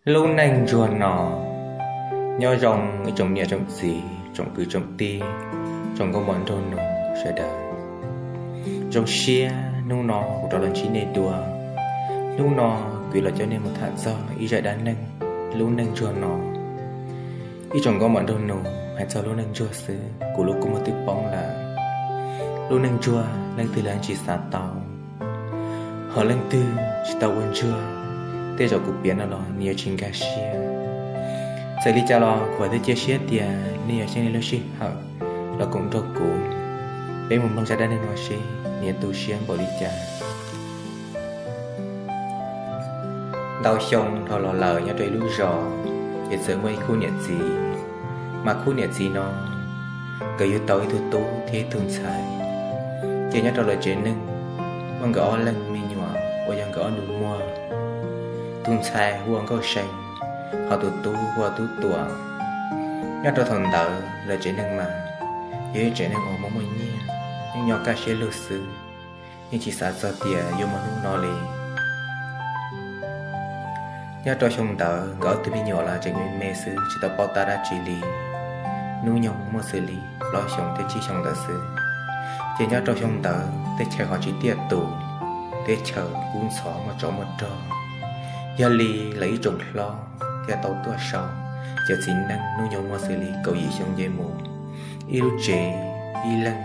Lub neej ntsuag no. Nyob zoo ib tsoom niam tsoom txiv, tsoom kwv tsoom tij, tsoom nkauj muam nraug nus sawv daws. Zoo siab hnub no kuv rov los ntsib nej dua. Hnub no kuv los coj nej mus tham txog ib zaj dab neeg, lub neej ntsuag no. Ib tsoom nkauj muam nraug nus, hais txog lub neej ntsuag xwb kuv lub kua muag twb poob lawm. Lub neej ntsuag leej twg los tsis xav tau, ho leej twg tsis tau ua ntsuag, tej zaum kuv piav no los nws yuav tsis nkag siab. Txawm li cas los kuv thiaj cia siab tias nej yuav xyeej nej lub sij hawm los koom nrog kuv, peb mus mloog zaj dab neeg no seb nws yuav tu siab npaum li cas. Ntau xyoo dhau los lawm, nyob rau ib lub zos, ces txawm muaj ib khub niam txiv. Mas khub niam txiv no, nkawd yug tau ib tug tub thiab ib tug ntxhais. Ces nyob rau lawv tsev neeg, muaj nkawd ob leeg me nyuam uas yog nkawd ob nus muag. Tus ntxhais hu ua Nkauj See, ho tus tub hu ua Tub Tuam. Nyob rau thaum ntawd lawv tsev neeg mas yog ib tsev neeg uas muaj muaj nyiaj, yeej nyob kaj siab lug xwb, yeej tsis xav txog tias yuav muaj hnub no li. Nyob rau xyoo ntawd nkawd ob tug me nyuam los tseem me me xwb, tsis tau paub tab dab tsi li. Hnub nyoog muaj xws li plaub xyoo thiab tsib xyoo ntawd xwb. Ces nyob rau xyoo ntawd teb chaws ho tsis tiaj tus, teb chaws kub ntxhov muaj tsov muaj rog. Yog li lawv ib tsoom hlob thiaj tau tuaj sau cov txiv neej hnub nyoog muaj xws li kaum yim xyoo nce mus, ib lub tsev ib leeg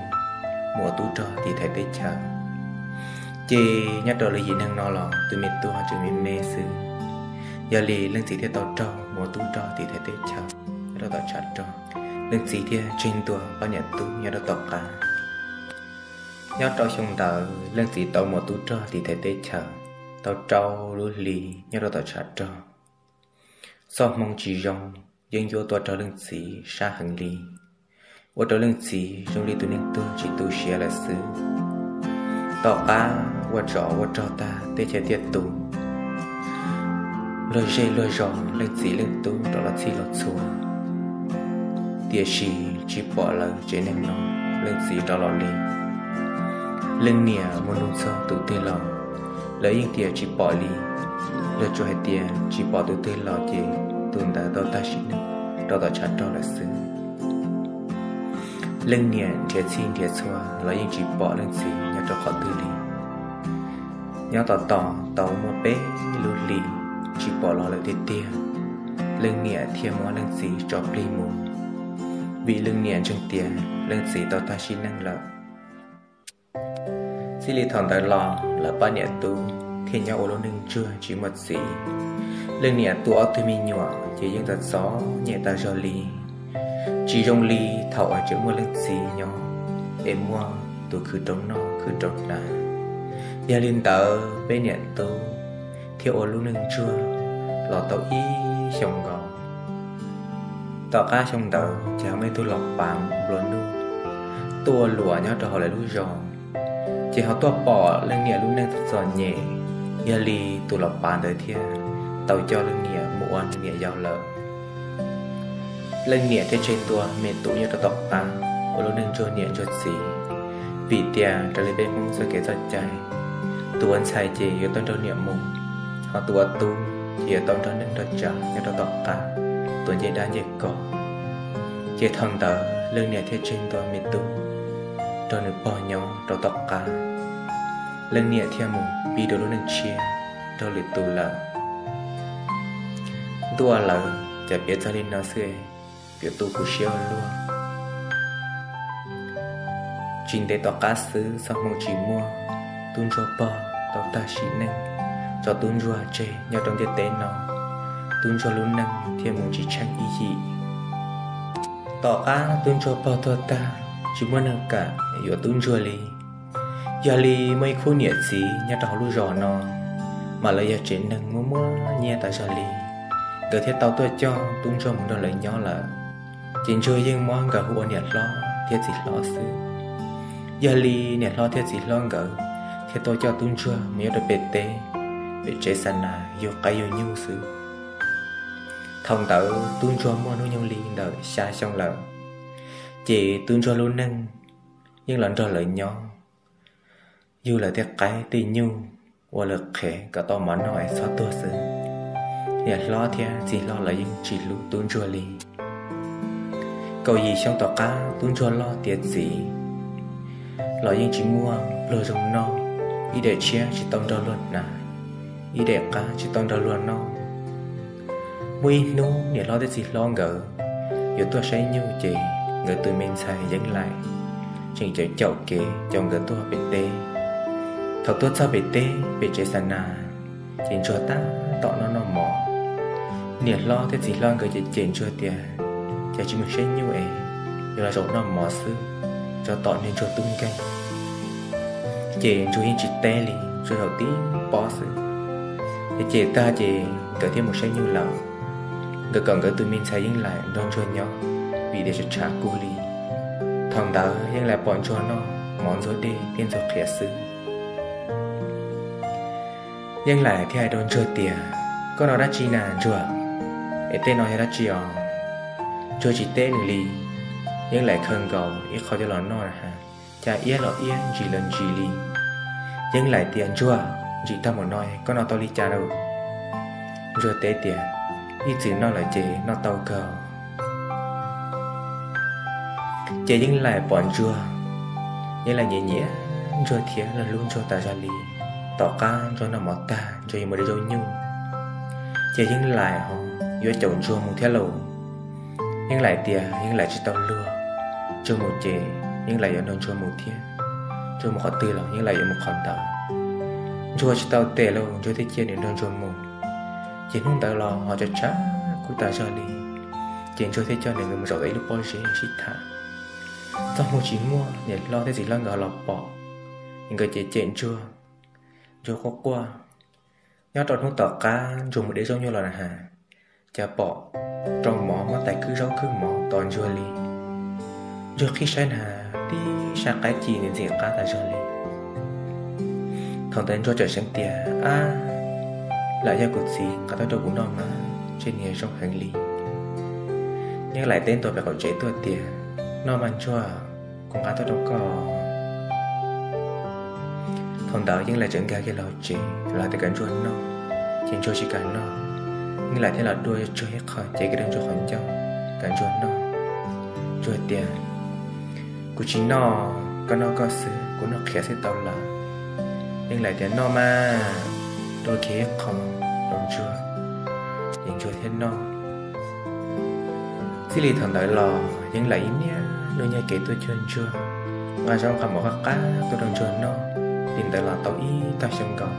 mus ua tub rog tiv thaiv teb chaws. Ces nyob rau lawv yim neeg no los tus me tub ho tseem me me xwb. Yog li leej txiv thiaj tau raug mus ua tub rog tiv thaiv teb chaws nyob rau tom tshav rog. Leej txiv thiaj tseg ntua pab niam tub nyob rau tom qab. Nyob rau xyoo ntawd leej txiv tau mus ua tub rog tiv thaiv teb chaws tau rau lub hli nyob rau tom tshav rog. Txoj hmoo tsis zoo yeej yuav tuaj raug leej txiv sab heev li, ua rau leej txiv zoo li tus neeg tuag tsis tu siav lawm xwb. Tom qab ua tsov ua rog tag teb chaws tiaj tus, luag zej luag zos leej txiv leej tub rov los txhij los txhua, tiam sis tsis pom lawv tsev neeg no leej txiv rov los li. Leej niam mus nug txog tus twg los lawv yeej tias tsis pom li. Luag tsuas hais tias tsis pom tus twg los ces tus ntawd tau tag sim neej rau tom tshav rog lawm xwb. Leej niam nrhiav txhij nrhiav txhua los yeej tsis pom leej txiv nyob rau qhov twg li. Nyob tos tos tau muaj peb lub hli tsis pom los lawm tiag tiag, leej niam thiaj muab leej txiv tso plig mus, vim leej niam ntseeg tias leej txiv tau tag sim neej lawm. Txij li thaum ntawd los lawv pab niam tub thiaj nyob ua lub neej ntsuag tsis muaj txiv. Leej niam tuaj ob tug me nyuam ces yeej txom txom nyem tas zog li, tsis zoo li thaum uas tseem muaj leej txiv nyob es muaj tus khwv rau noj khwv rau hnav. Yog li ntawd peb niam tub thiaj ua lub neej ntsuag los tau ib xyoos nkaus. Tom qab xyoo ntawd ces ho muaj ib tug los pav nplua nuj tuaj luam nyob rau hauv lawv lub zos, ces ho tuaj pom leej niam lub neej txom txom nyem. Yog li tus los pav ntawd thiaj tau coj leej niam mus ua nws niam yau lawm. Leej niam thiaj tseg ntua me tub nyob rau tom qab ua lub neej ntsuag niam ntsuag txiv, vim tias raws li peb Hmoob txoj kev txoj cai, tus ua ntxhais ces yuav tau nrog niam mus, ho tus ua tub ces yuav tau nrog neej nrog tsav nyob rau tom qab, tuav ncej dab ncej kos. Ces thaum ntawd leej niam thiaj tseg ntua me tub nrog nws pog nyob rau tom qab. Leej niam thiaj mus pib dua lub neej tshiab nrog lwm tus lawm. Ntuj aw, lawv cas piav txog li no xwb, piav tu kuv siab ua luaj. Tsis ntev tom qab xwb txoj hmoo tsis muaj, tub ntsuag pog tau tag sim neej, tso tub ntsuag tseg nyob rau ntiaj teb no, tub ntsuag lub neej thiaj mus tsis tsheej ib yim. Tom qab tub ntsuag pog tuag tag, tsis muaj neeg kam yuav tub ntsuag li. Yog li muaj ib khub niam txiv nyob rau hauv lub zos no, mas lawv yog tsev neeg muaj muaj nyiaj tas zog li, nkawd thiaj tau tuaj coj tub ntsuag mus nrog lawv nyob lawm. Ces ntsuag yeej muab nkawd hu ua niam hlob thiab txiv hlob xwb. Yog li niam hlob thiab txiv hlob nkawd thiaj tau coj tub ntsuag mus nyob rau pem teb, pem tsev xa nas yug qaib yug nyuj xwb. Thaum ntawd tub ntsuag muaj hnub nyoog li ntawm xya xyoo lawm, ces tub ntsuag lub neej yeej los nrog lawv nyob, yug lawv tej qaib tej nyuj, ua lawv qhev kom tau mov noj es txhob tuag xwb. niam hlob thiab txiv hlob los yeej tsis hlub tub ntsuag li. Kaum yim xyoo tom qab tub ntsuag loj tiav txiv los yeej tsis muaj pluag zoo noj, ib daim tshiab tsis tau nrog luag hnav, ib daim qab tsis tau nrog luag noj. Muaj ib hnub niam hlob thiab txiv hlob nkawd yuav tuaj saib nyuj ces nkawd tus me ntxhais Yeeb Laim tseem caum caum kev caum nkawd tuaj pem teb. Thaum tuaj txog pem teb pem tsev xa nas, ces ntsuag tab tom noj noj mov. Niam hlob thiab txiv hlob nkawd ces cem ntsuag tias, cas tsis mus saib nyuj es yuav los zaum noj mov xwb, tso tom niag ntsuag tub nkeeg. Ces ntsuag yeej tsis teb li, ntsuag zaum tib pob xwb. Ces cem tag ces nkawd thiaj mus saib nyuj lawm. Nkawd kom nkawd tus me ntxhais Yeeb Laim nrog ntsuag nyob, vim tias tshav tshav kub li. Thaum ntawd Yeeb Laim pom ntsuag noj mov ntxuag dej thiab ntxuag qhiav xwb. Yeeb Laim thiaj hais rau ntsuag tias, koj noj dab tsi na ntsuag? Es tej no yog dab tsi os? Ntsuag tsis teb nws li. Yeeb Laim khaws nkaus ib qho coj los noj na has, cas iab los iab ntsis los ntsis li. Yeeb Laim tias, ntsuag, ntsim tag mus no koj noj tau li cas lawm? Ntsuag teb tias, ib txwm noj lawm ces noj tau kawg. Ces Yeeb Laim pom ntsuag, Yeeb Laim nyiam nyiam ntsuag thiab hlub ntsuag tas zog li. Tom qab ntsuag noj mov tag ntsuag yuav mus de zaub nyuj, ces Yeeb Laim ho yuav caum ntsuag mus thiab lauj. Yeeb Laim tias Yeeb Laim tsis tau luag, ntsuag mus ces Yeeb Laim yuav nrog ntsuag mus thiab. Ntsuag mus qhov twg los Yeeb Laim yuav mus qhov ntawd. Ntsuag tsis tau tes lauj, ntsuag thiaj cia nws nrog ntsuag mus. Ces hnub ntawd los ho tshav tshav kub tas zog li, ces ntsuag thiaj coj nws nkawd mus zaum tau ib lub pob zeb sib tham. Txoj hmoo tsis muaj, niam hlob thiab txiv hlob nkawd ho los pom, nkawd ces cem ntsuag, ntsuag quaj quaj. Nyob rau hnub tom qab ntsuag mus de zaub nyuj los na has, cas pom rau mov muab tais khwb zaub khwb mov tos ntsuag li. Ntsuag qhib saib na has, tib sab qaib ci ntxim ntxim qab tas zog li. Thaum ntawd ntsuag tseem seev tias, ab, lam yog kuv txiv nqa tuaj rau kuv noj mas, ntshe niag zoo heev li. Yeeb Laim teb ntua pem qaum tsev tuaj tias, noj mas ntsuag, kuv nqa tuaj rau koj. Thaum ntawd Yeeb Laim tseem nkag kiag los hauv tsev los hais tias kom ntsuag noj, ces ntsuag tsis kam noj. Yeeb Laim thiaj los dua tsuag ib qho cev kiag rau ntsuag qhov ncauj kom ntsuag noj. Ntsuag tias, kuv tsis noj, koj noj koj xwb, kuv noj qhiav xwb tau lawm. Yeeb Laim tias, noj mas, dua kiag ib qho rau ntsuag, ces ntsuag thiaj noj. Txij li thaum ntawd los Yeeb Laim yeej niaj hnub nyiag kev tuaj cuag ntsuag, nqa zaub nqa mov qab qab tuaj rau ntsuag noj. Li ntawd los tau ib tag xyoo nkaus,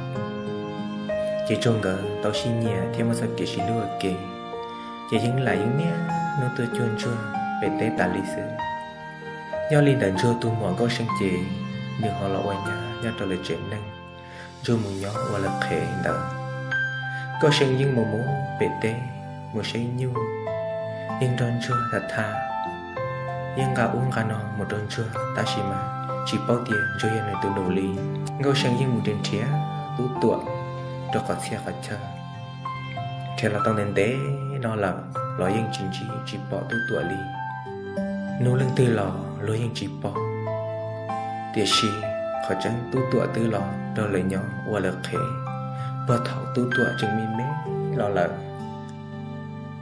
ces ntsuag nkawd tau sib nyiam thiab muaj txoj kev sib hlub ua ke. Ces Yeeb Laim yeej niaj hnub tuaj cuag ntsuag pem teb tas li xwb. Nyob li ntawd ntsuag tus muam Nkauj See ces nws ho los ua nyab nyob rau lawv tsev neeg. Ntsuag mus nyob ua lawv qhev ntawd. Nkauj See yeej mus mus pem teb mus saib nyuj, yeej nrog ntsuag tham tham, yeej nqa ub nqa no mus rau ntsuag, tab sis mas tsis paub tias ntsuag yog nws tus nus li. Nkauj See yeej mus nrhiav nrhiav Tub Tuam rau qhov txhia qhov chaw, nrhiav los tau ntev ntev no lawm los yeej tsis ntsib tsis pom Tub Tuam li. Nug leej twg los luag yeej tsis paub. Tiam sis qhov tseeb Tub Tuam twb los nrog lawv nyob ua lawv qhev puag thaum Tub Tuam tseem me me los lawm.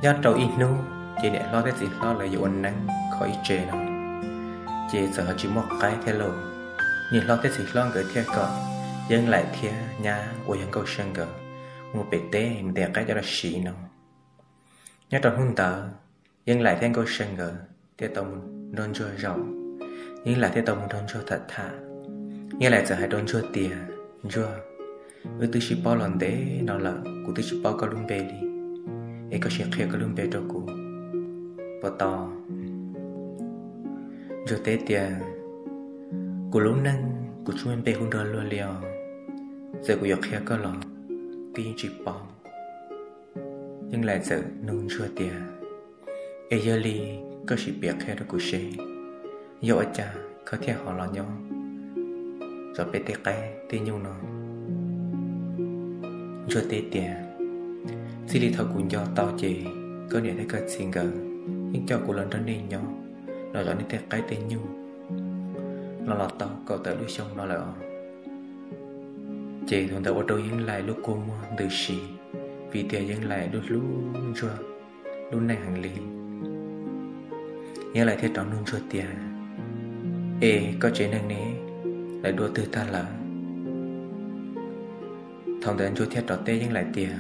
Nyob rau ib hnub ces niam hlob thiab txiv hlob lawv yuav ua neeb kho ib tsev no, ces txawm ho tsis muaj qaib thiab lauj. Niam hlob thiab txiv hlob nkawd thiaj kom Yeeb Laim thiab nyab uas yog Nkauj See nkawd mus pem teb mus ntes qaib coj los siv no. Nyob rau hnub ntawd, Yeeb Laim thiab Nkauj See nkawd thiaj tau mus nrog ntsuag zaum. Yeeb Laim thiaj tau mus nrog ntsuag tham tham. Yeeb Laim txawm hais rau ntsuag tias, ntsuag, wb twb sib paub los ntev no lawm, kuv twb tsis paub koj lub npe li, es koj sim qhia koj lub npe rau kuv puas tau? Ntsuag teb tias, kuv lub neej kuv tsis muaj npe hu nrog luag li os, txawm kuv yuav qhia koj los koj yeej tsis paub. Yeej Laim txawm nug ntsuag tias, es yog li koj sim piav qhia rau kuv seb, yog ua cas koj thiaj ho los nyob zov peb tej qaib tej nyuj no? Ntsuag teb tias, txij li thaum kuv nco tau ces koj niam thiab koj txiv nkawd yeej coj kuv los nrog nej nyob, los zov nej tej qaib tej nyuj los los tau kaum tawm lub xyoo no lawm os. Ces thaum ntawd ua rau Yeej Laim lub kua muag ntws si, vim tias Yeeb Lais hlub hlub Ntsuag lub neej heev li. Yeeb Lais thiaj rov nug Ntsuag tias, Es koj tsev neeg ne, lawv dua twg tag lawm? Thaum ntawd Ntsuag thiaj rov teb Yeeb Lais tias,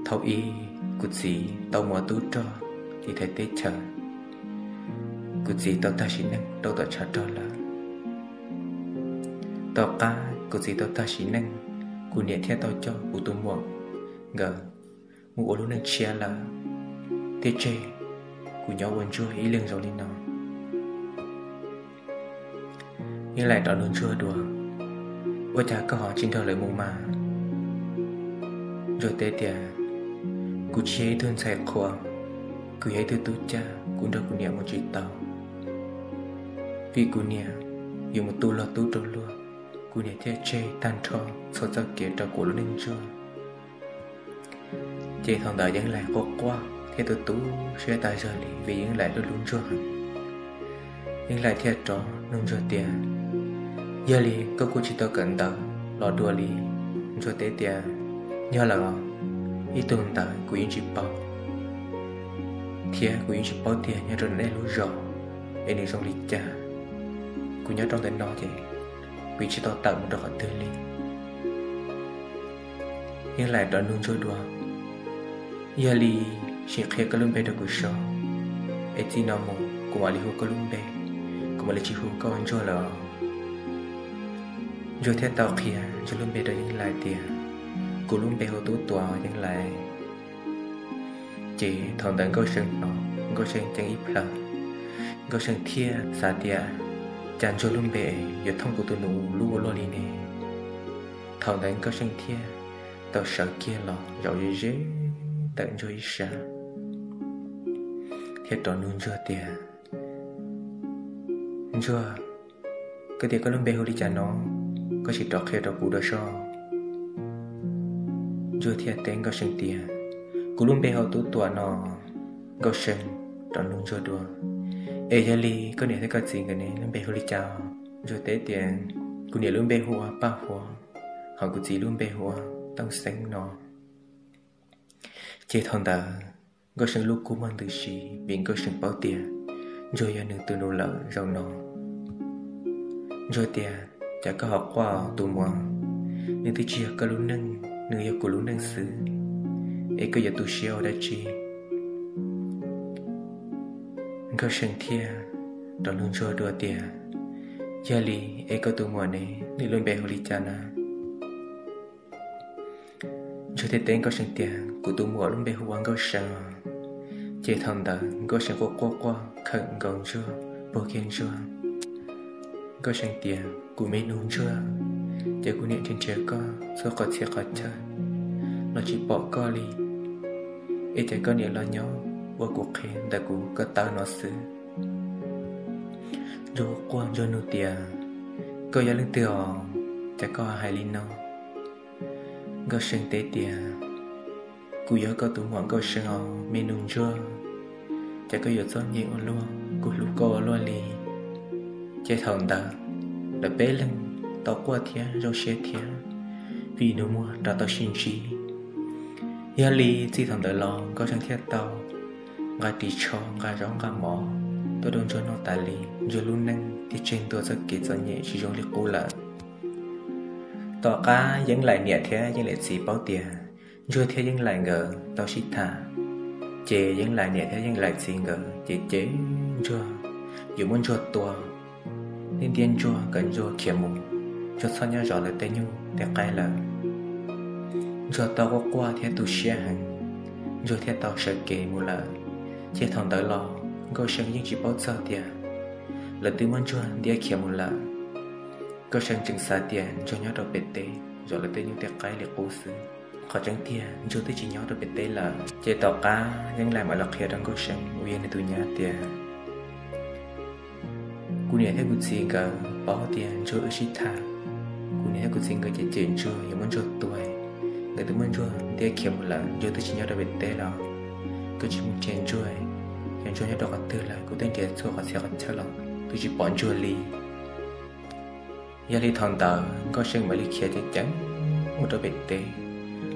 Thaum ub kuv txiv tau muaj tub rog tim thaiv teb chaws, kuv txiv tau tag sim neej rau tom tshav rog lawm. Tom qab kuv txiv tau tag sim neej, kuv niam thiaj tau coj kuv tus muam nkawd mus ua lub neej tshiab lawm, thiaj tseg kuv nyob ua Ntsuag ib leeg zoo li no. Yeeb Lais rov nug Ntsuag dua, Ua cas koj ho tsis nrog lawv mus mas? Ntsuag teb tias, Kuv tsis yog ib tug ntxhais qhua, kuv yog ib tug tub cag, kuv nrog kuv niam mus tsis tau, vim kuv niam yuav mus tu luag tub rau luag, kuv niam thiaj tseg tag nrho txhua txoj kev rau kuv lub neej Ntsuag. Ces thaum ntawd Yeeb Lais quaj quaj thiab tu tu siab tag zog li vim Yeeb Lais hlub hlub Ntsuag heev. Yeeb Lais thiaj rov nug Ntsuag tias, Yog li koj kuj tsis tau kawm ntawv los dua li? Ntsuag teb tias, Yog lawm, ib tug ntawv kuv yeej tsis paub, thiab kuv yeej tsis paub tias nyob rau nej lub zos es nws zoo li cas. Kuv nyob rau ntawm no ces kuv tsis tau tawm mus rau qhov twg li. Yeeb Lais rov nug Ntsuag dua, Yog li sim qhia koj lub npe rau kuv saib, es txij no mus kuv mam li hu koj lub npe, kuv mam li tsis hu koj ua Ntsuag lawm. Ntsuag thiaj tau qhia Ntsuag lub npe rau Yeeb Lais tias, Kuv lub npe hu Tub Tuam, Yeeb Lais. Ces thaum ntawd Nkauj See hnov, Nkauj See ceeb ib plhaw. Nkauj See thiaj xav tias, Cas Ntsuag lub npe yuav thooj kuv tus nus lub ua luaj li ne? Thaum ntawd Nkauj See thiaj tau sawv kiag los zaum ze ze ntawm Ntsuag ib sab, thiab rov nug Ntsuag tias, Ntsuag, koj tias koj lub npe hu li cas no? Koj sim rov qhia rau kuv dua soj. Ntsuag thiaj teb Nkauj See tias, Kuv lub npe hu Tub Tuam no. Nkauj See rov nug Ntsuag dua, Es yog li koj niam thiab koj txiv nkawd ne, lub npe hu li cas? Ntsuag teb tias, Kuv niam lub npe hu ua Paj Huab, hos kuv txiv lub npe hu ua Tooj Xeeb no. Ces thaum ntawd Nkauj See lub kua muag ntws si vim Nkauj See paub tias Ntsuag yog nws tus nus lawm zaum no. Ntsuag tias, Cas koj ho quaj tus muam? Nws twb tsis yog koj lub neej, nws yog kuv lub neej xwb, es koj yuav tu siab ua dab tsi? Nkauj See thiaj rov nug Ntsuag dua tias, Yog li es koj tus muam ne, nws lub npe hu li cas na? Ntsuag thiaj teb Nkauj See tias, Kuv tus muam lub npe hu ua Nkauj See. Ces thaum ntawd Nkauj See quaj quaj quaj khawm nkaus Ntsuag, puag kiag Ntsuag. Nkauj See tias, Kuv me nus Ntsuag, ces kuv niam nrhiav nrhiav koj txhua qhov txhia qhov chaw los tsis pom koj li, es ces koj niam los nyob ua kuv qhev ntawm kuv ko taw no xwb. Ntsuag quaj Ntsuag nug tias, Koj yog leej twg os, cas koj hais li no? Nkauj See teb tias, Kuv yog koj tus muam Nkauj See os me nus Ntsuag, cas koj yuav txom nyem ua luaj, kuv hlub koj ua luaj li. Ces thaum ntawd lawv peb leeg tau quaj thiab zoo siab thiab, vim nus muag rov tau sib ntsib. Yog li txij thaum ntawd los Nkauj See thiaj tau nqa ris tsho nqa zaub nqa mov tuaj rau Ntsuag noj tas li, Ntsuag lub neej thiaj tseg ntua txoj kev txom nyem tsis zoo li qub lawm. Tom qab Yeeb Laim niam thiab Yeeb Laim txiv paub tias Ntsuag thiab Yeeb Laim nkawd tau sib tham, ces Yeeb Laim niam thiab Yeeb Laim txiv nkawd cem cem Ntsuag, yuav muab Ntsuag tua, thiab ntiab Ntsuag kom Ntsuag khiav mus, Ntsuag txhob nyob zov lawv tej nyuj tej qaib lawm. Ntsuag tau quaj quaj thiab tu siab heev, Ntsuag thiaj tau sawv kev mus lawm. Ces thaum ntawd los Nkauj See yeej tsis paub txog tias lawv twb muab Ntsuag ntiab khiav mus lawm. Nkauj See tseem xav tias Ntsuag nyob rau pem teb zov lawv tej nyuj tej qaib li qub xwb. Qhov tseeb tiag Ntsuag twb tsis nyob rau pem teb lawm. Ces tom qab Yeeb Laim mam los qhia rau Nkauj See uas yog nws tus nyab tias, Kuv niam thiab kuv txiv nkawd paub tias Ntsuag wb sib tham, kuv niam thiab kuv txiv nkawd cem cem Ntsuag yuav muab Ntsuag tua, nkawd twb muab Ntsuag ntiab khiav mus lawm, Ntsuag twb tsis nyob rau pem teb los. Koj tsis mus nrhiav Ntsuag, yog Ntsuag nyob rau qhov twg lawm, kuv twb nrhiav txhua qhov txhia qhov chaw los twb tsis pom Ntsuag li. Yog li thaum ntawd Nkauj See mam li khiav ceev ceev mus rau pem teb.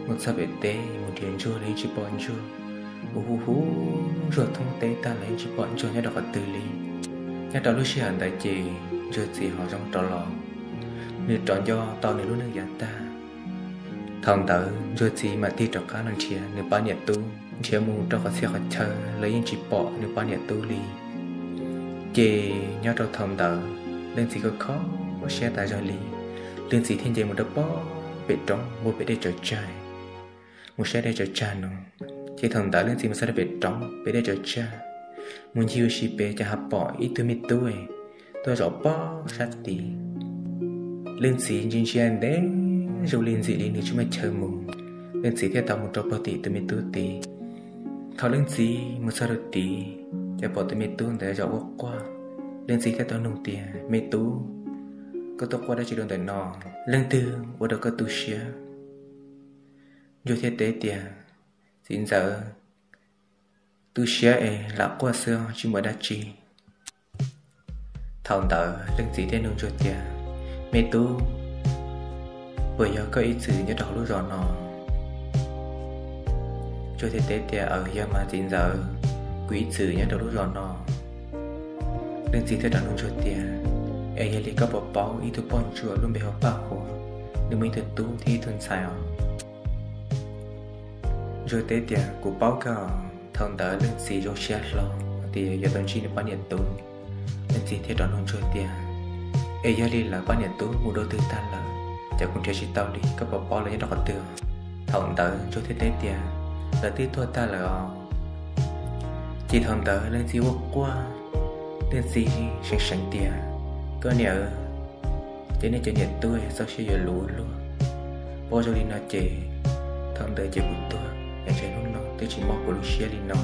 Mus txog pem teb mus nrhiav ntsuag los yeej tsis pom ntsuag. Mus hu hu ntsuag thoob teb tag los yeej tsis pom ntsuag nyob rau qhov twg li. Nyob rau lub sij hawm ntawd ces ntsuag txiv ho zoo rov los, nws rov nco tau nws lub neej yav tag. Thaum ntawd ntsuag txiv mam tig rov qab los nrhiav nws pab niam tub, nrhiav mus rau qhov txhia qhov chaw los yeej tsis pom nws pab niam tub li. Ces nyob rau thaum ntawd leej txiv kuj kho siab tas zog li. Leej txiv thiaj nce mus rau pem roob ua pem dej tsaws tsag, mus saib dej tsaws tsag no. Ces thaum ntawd leej txiv mus txog rau pem roob pem dej tsaws tsag, mus ncig ua si pem ces ho pom ib tug me tub tuaj zaum pob sab tid. Leej txiv ntsia ntsia ntev zoo li ntxim li nws tsis muaj chaw mus, leej txiv thiaj tau mus rau pem tim tus me tub tid. Thaum leej txiv mus txog rau tid ces pom tus me tub ntawd zaum ua quaj. Leej txiv thiaj tau nug tias, Me tub, koj tuaj quaj dab tsi rau ntawm no? Leej twg ua rau koj tu siab? Ntsuag thiaj teb tias, Txiv ntxawm, tu siab es lam quaj xwb tsis muaj dab tsi. Thaum ntawd leej txiv thiaj nug ntsuag tias, Me tub, puas yog koj ib txwm nyob rau hauv lub zos no? Ntsuag thiaj teb tias, Aws, yog mas txiv ntxawm, kuv ib txwm nyob rau lub zos no. Leej txiv thiaj rov nug ntsuag tias, Es yog li koj puas paub ib tug poj ntsuam lub npe hu ua Paj Huab, nws muaj ib tug tub thiab ib tug ntxhais os? Ntsuag teb tias, Kuv paub kawg. Thaum ntawd leej txiv zoo siab hlo tias yuav tau ntsib nws poj niam tub. Leej txiv thiaj rov nug ntsuag tias, Es yog li lawv poj niam tub mus dua twg tag lawm, cas kuv nrhiav tsis tau li, koj puas paub lawv nyob rau qhov twg? Thaum ntawd ntsuag thiaj teb tias, Lawv twb tuag tag lawm os. Ces thaum ntawd leej txiv ua quaj, leej txiv seev seev tias, Koj niam, ces nej cov niam tub txoj sia yuav luv luag, paub zoo li no ces thaum ntawd ces kuv tuag es ntshe hnub no twb tsis mob kuv lub siab li no.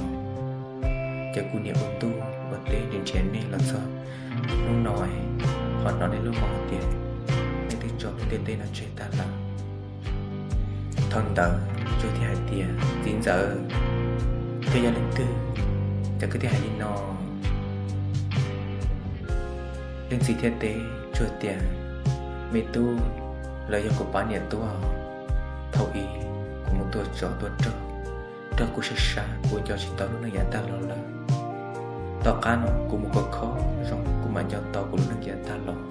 Ces kuv niam ua ntuj ua teb nrhiav nej los txog hnub no, ho hnov nej lub hais tias nej twb tso lub ntiaj teb no tseg tag lawm. Thaum ntawd ntsuag thiaj hais tias, Txiv ntxawm, koj yog leej twg, cas koj thiaj hais li no? Leej txiv thiaj teb ntsuag tias, Me tub, lawv yog kuv pab niam tub. Thaum ub kuv mus tua tsov tua rog, raug kuv sab sab, kuv nco tsis tau lub neej yav tag los lawm. Tom qab no kuv mus khov kho zoo kuv mam nco tau kuv lub neej yav tag los,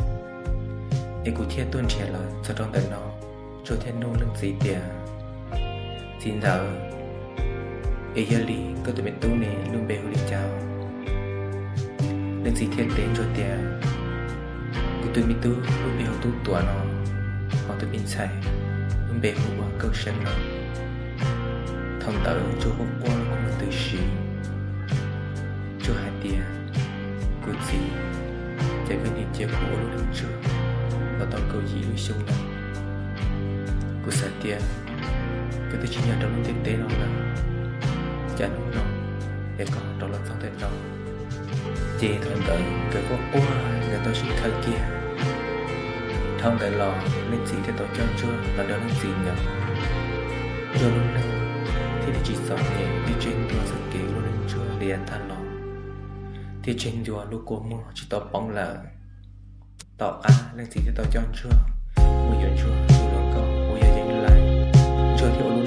es kuv thiaj tuaj nrhiav lawv txog rau ntawm no. Ntsuag thiaj nug leej txiv tias, Txiv ntxawm, es yog li koj tus me tub ne lub npe hu li cas? Leej txiv thiaj teb ntsuag tias, Kuv tus me tub lub npe hu ua Tub Tuam no, ho tus me ntxhais lub npe hu ua Nkauj Seeb no. Thaum ntawd ntsuag quaj quaj ntws si, ntsuag hais tias, Kuv txiv, ces koj nim cia kuv ua lub neej ntsuag los tau kaum yim lub xyoo no. Kuv xav tias koj twb tsis nyob rau lub ntiaj teb no lawm, cas hnub no es koj rov los txog ntawm no. Ces thaum ntawd nkawd quaj quaj nkawd tau sib khawm kiag. Dhau ntawd los leej txiv thiaj tau coj ntsuag los nrog leej txiv nyob. Ntsuag lub neej thiaj li tsis txom nyem, thiaj tseg ntua txoj kev ua lub neej ntsuag li yav tag los, thiaj tseg ntua lub kua muag tsis tau poob lawm. Tom qab leej txiv thiaj tau coj ntsuag mus yuav ntsuag tus hluas nkauj uas yog Yeeb Lais. Ntsuag thiaj ua lub